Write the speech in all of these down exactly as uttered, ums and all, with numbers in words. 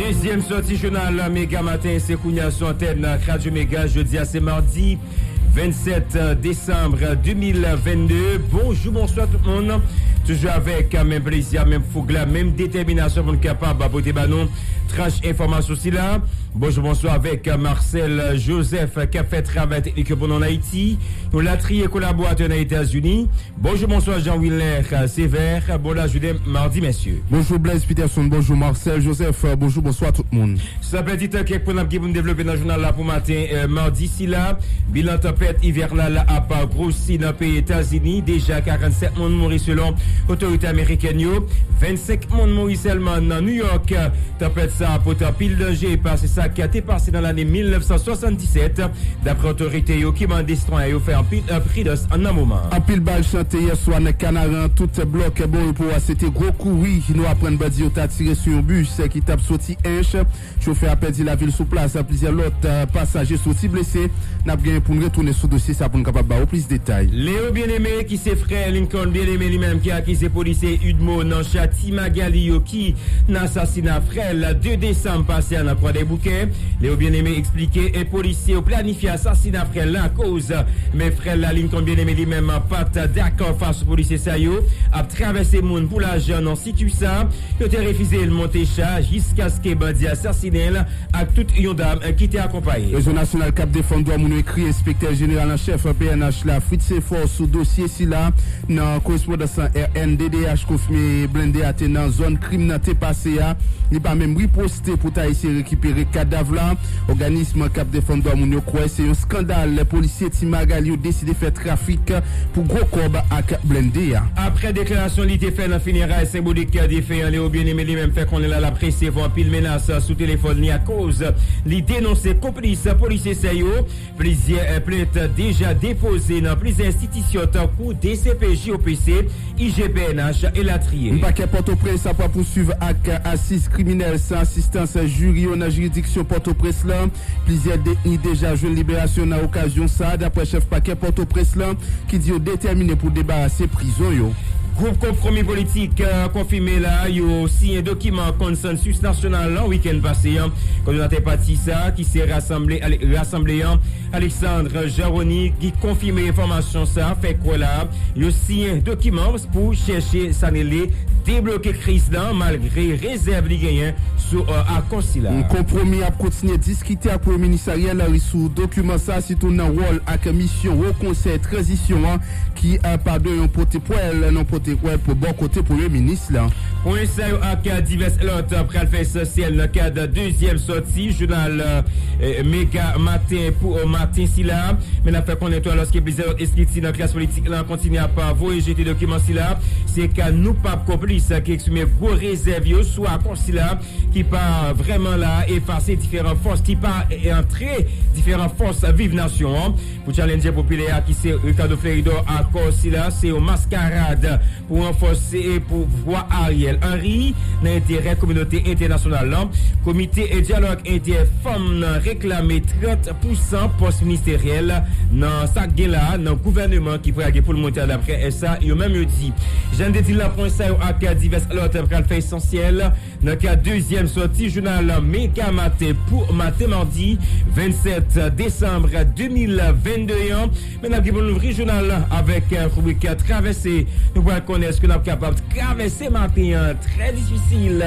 Dezyèm sòti jounal Mega Maten, se kounye a sou antèn Radyo Mega. Jodi a, se madi vennsèt desanm de mil vennde. Bonjou, bonswa tout moun. Toujou avèk menm plezi, menm foug la, menm detèminasyon pou n kapab pote ba nou tranch enfòmasyon sila. Bonjou, bonswa avèk Marcel Joseph k ap fè travay teknik yo pou nou ann Ayiti. Yon latriye kolaboratè nan Etazini. Bonjou, bonswa Jean Wilner Sévère. Bon lajounen madi, mesye. Bonjou Blaise Peterson, bonjou Marcel Joseph, bonjou, bonswa tout moun. San pèdi tan, kèk pwen n ap gen pou n devlope nan jounal la pou maten, eh, madi sila. Bilan tanpèt ivènal la ap gwosi nan peyi Etazini. Deja karannsèt moun mouri selon otorite amerikèn yo. Vennsenk moun mouri sèlman nan New York. Tanpèt sa a pote anpil danje pase sa ki te pase nan lane mil nèf san swasanndisèt. Daprè otorite yo ki mande sitwayen yo fè anpil, eh, pridans nan moman an. Anpil bal chante yè swa nan Kanaran, tout blòk bò repo a, se te gwo kouri. Nou aprann bandi yo ta tire sou yon bis ki t ap soti Ench. Chofè a pèdi lavi l sou plas, plizyè lòt, eh, pasaje soti blese. N ap genyen pou n retounen sou dosye sa pou n kapab ba w plis detay. Léo Bien-Aimé, ki se frè Lincoln Bien-Aimé li menm, ki akize polisye UDMO nan Chati Magali yo ki nan asasina frè l de desanm pase a nan Kwadèboukè. Léo Bien-Aimé eksplike, e, polisye yo planifye asasina frè l la akoz, men frè l la, Lincoln Bien-Aimé, li menm pa t dakò fason polisye sa yo ap travèse moun pou lajan nan sitiyasyon sa. Yo te refize l monte cha jiskaske bandi asasinen l ak tout yon dam ki te akonpaye. Rezo Nasyonal k ap defann dwa moun yo ekri enspektè jeneral an chèf P N H la, Fritz Saint-Fort, sou dosye sila nan korespondans R N D D H konfime blende a te nan zòn krim nan te pase a. Li pa menm riposte pou ta eseye rekipere kadav la. Òganism k ap defann dwa moun yo kwè se yon eskandal lè polisye Ti Magali yo deside fè trafik pou gwo kòb ak blende a. Apre deklarasyon li te fè nan fineray senbolik defen an, Léo Bien-Aimé li menm fè konnen l ap resevwa anpil menas sou telefòn li akoz li denonse konplis polisye sa yo. Plizyè, eh, plent deja depoze nan plizyè enstitisyon tankou D C P J O P C, I G P N H, elatriye. Pakè Pòtoprens ap pouswiv ak asiz kriminèl san asistans jiri yo nan jiridiksyon Pòtoprens lan. Plizyè detni deja jwenn liberasyon nan okazyon sa a, daprè chèf pakè Pòtoprens lan, ki di yo detèmine pou debarase prizon yo. Gwoup konpwomi politik, eh, konfime la, yo siyen dokiman konsansis nasyonal lan wikenn pase an. Kòdonatè pati sa a, ki se rasanble, ale-, rasanble an, Alexandre Jean Rony, ki konfime enfòmasyon sa a, fè kwè la, yo siyen dokiman pou chèche sa n rele debloke kriz lan, malgre rezèv li genyen sou, eh, akò sila. Konpwomi ap kontinye diskite ak Premye Minis Ariel Henry sou dokiman sa, sitou nan wòl ak misyon Wo Konsèy Tranzisyon an, ki, eh, pa dwe yon pote pwèl, non pote pwèl pou bò kote Premye Minis la. Pwen sa yo ak divès lòt pral fè esansyèl nan kad dezyèm sòti jounal, eh, Mega Maten pou, eh, maten sila. Men n ap fè konnen tou, alòske plizyè lòt estrikti nan klas politik lan kontinye ap voye jete dokiman sila, se ka nou p ap konplis ki eksprime gwo rezèv yo sou akò sila ki pa vrèman la efase diferan fòs, ki pa, eh, antre diferan fòs Viv Nasyon an. Pou challenge popilè a ki se Ricardo Fleridor, akò sila se yon maskarad pou ranfòse pouvwa Ariel Henry nan enterè kominote entènasyonal lan. Komite dyalòg entè fanm nan reklame trant pousan pòs ministeryèl nan sa k gen la nan gouvèneman ki pral gen pou l monte a, daprè sa yo menm yo di. Jan n te di l, pwen sa yo ak divès lòt pral fè esansyèl nan kad dezyèm sòti jounal Mega Maten pou maten madi vennsèt desanm de mil vennde an. Men n ap gen pou n louvri jounal la avèk, eh, ribrik Travèse. Nou pral konnen èske n ap kapab travèse maten an trè difisil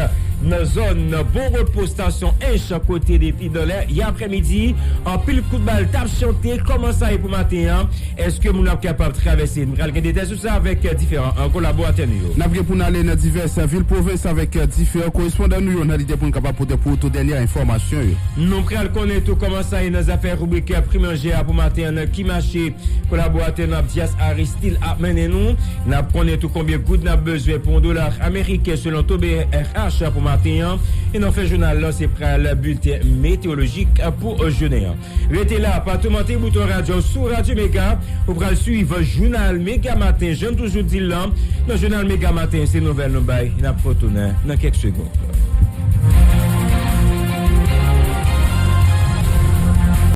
nan zòn Bon Repo, stasyon Ench, kote depi nan lè yè aprèmidi anpil kout bal t ap chante. Kòman sa ye pou maten an? Èske moun ap kapab travèse? Nou pral gen detay sou sa avèk, eh, diferan, eh, kolaboratè nou yo. N ap gen pou n ale nan divès vil pwovens avèk, eh, diferan korespondan nou yo nan lide pou n kapab pote pou ou tout dènye enfòmasyon yo. Nou pral konnen tou kòman sa ye nan zafè ribrik Primanje a pou maten an, nan ki mache kolaboratè nou Abdias Aristil ap mennen nou. N ap konnen tou konbyen goud n ap bezwen pou yon dola ameriken selon to B R H pou maten an. E nan fen jounal lan, se pral bilten meteyolojik pou jounen an. Rete la, pa toumante bouton radyo sou Radyo Mega. Ou pral swiv jounal Mega Maten, jan n toujou di l lan. Nan jounal Mega Maten, se nouvèl nou bay. N ap retounen nan kèk segond.